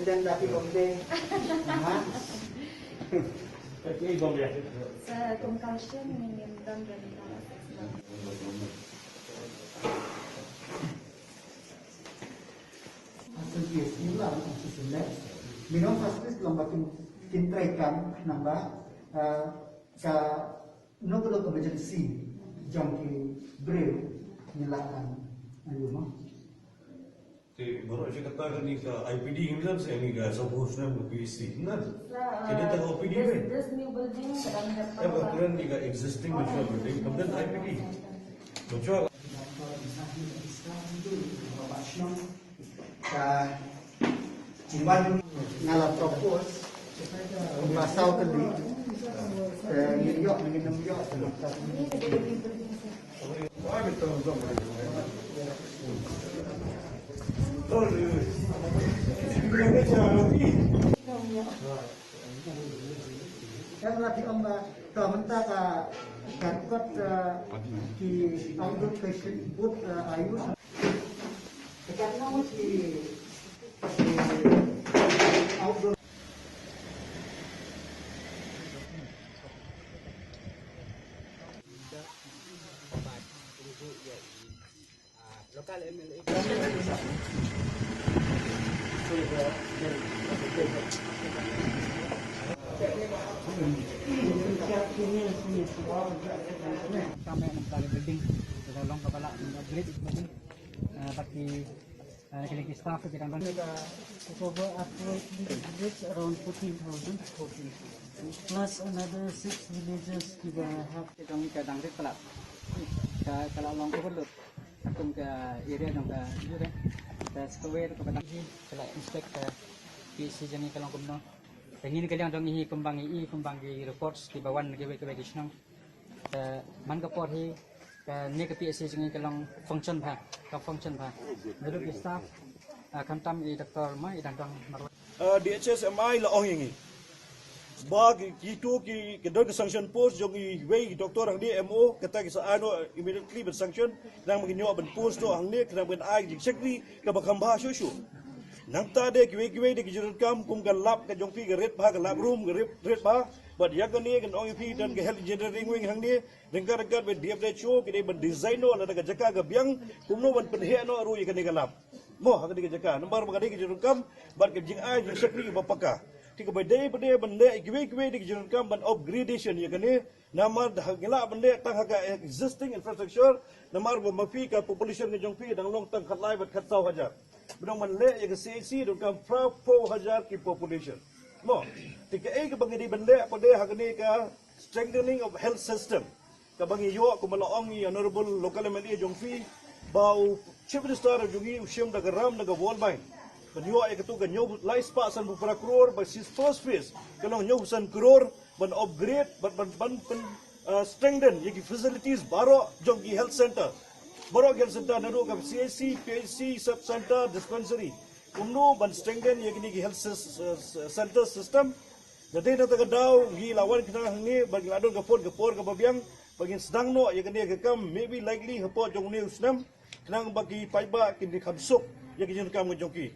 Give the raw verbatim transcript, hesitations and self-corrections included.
Jan dati Bombay. Ha? Okay, Bombay. Sa kum kausyon ngin don renal assessment. Asal ki sila, asal sila. Minum first list lamba kin kin try kan namba, ah, ka no ka emergency jong ki briew ngi lah kan ayu mo. Te baroh shi katta kane ka I P D ngi lam se ngi ka suppose na P H C na. Kene ta O P D this, ne. This new building ka dang hap. Eh, ba kren ni ka existing mature building, kemudian I P D. Mature. Ka jingwan nga la propose ba saw tylli. Te ngin ïoh, ngin ym ïoh. Em la phi ong ba ka mynta ka, ka kot, eh, ki outdoor patient booth, eh, ayush. Ka kat na ki, ki outdoor. Kame nang kali building, kita long kepala upgrade building. Eh, baki, eh, kali ki staff kita kan. Over after around fourteen thousand, fourteen thousand. Plus another six villages kita have. Kita ni kadang rit pala. Ka, ka la long overload. Kum ka area jong ka area. Ka square ka padang hi ka la inspect ka P H C jong ngi ka long kumno. Ka ngin ka liang jong ngi hi kumba ngi i kumba ngi reports kiba wan kiwei kiwei ki shnong. Ka man ka por hi kane ka P H C jong ngi ka long function bha, ka function bha. Naduh ki staff, ah, khamtam i doctor ma i dang dang marwei. Ah, D H S M I la ong ïa ngi ba ki, kito ki, ki don ka sanction post jong iwei i doctor hangne, M O, kata ki sa ai noh immediately ban sanction, khnang ba kin ïoh ban post noh hangne, khnang ban ai jingshakri kaba kham bha shuh shuh. Nangta de kiwei kiwei de ki jingdonkam kum ka lab ka jong phi ka rit bha, ka lab room ka rit, rit bha. Bad ïa kane kan ong ïa phi don ka health engineering wing hangne, ryngkat ryngkat bad D F W H O ki dei ban design noh lada ka jaka ka biang kumno ban pynheh noh ruh ïa kane ka lab. Mo, ha kane ka jaka. Namar ba ka dei ka jingdonkam bad ka jingai jingshakri ba paka. Te kaba dei ba dei ban leh kiwei kiwei de ka jingdonkam ban upgradation ïa kane. Namar da ngi lah ban leh tang ha ka existing infrastructure. Namar ba ma phi ka population ka jong phi dang long tang khatlai bad khatsaw hajar. Ba dang ban leh ïa ka C H C donkam phra phew hajar ki population. Mo, te kaei kaba ngi dei ban leh pat de ha kane ka strengthening of health system. Kaba ngi ïoh kumba la ong i Honorable Local M L A jong phi ba u Chief Minister jong ngi u shim da ka ram da ka World Bank. Ban ïoh ïa katu ka hynñiew lai spah sanphew phra klur ba shi first phase ka long hynñiew san klur ban upgrade, ban, ban, ban, ban, uh, strengthen ïa ki facilities baroh jong ki health center. Baroh ki health center naduh ka C H C, P H C, sub center, dispensary. Kumno ban strengthen ïa kine ki health sys-, uh, center system. Te na kata ka daw ngi la wan khnang hangne ba ngi la don ka por, ka por kaba biang ba ngin sdang noh ïa kane ka kam, maybe likely hapoh jong une u snem, khnang ba ki paidbah kin ïa kham suk ïa ka jingdonkam ka jong ki.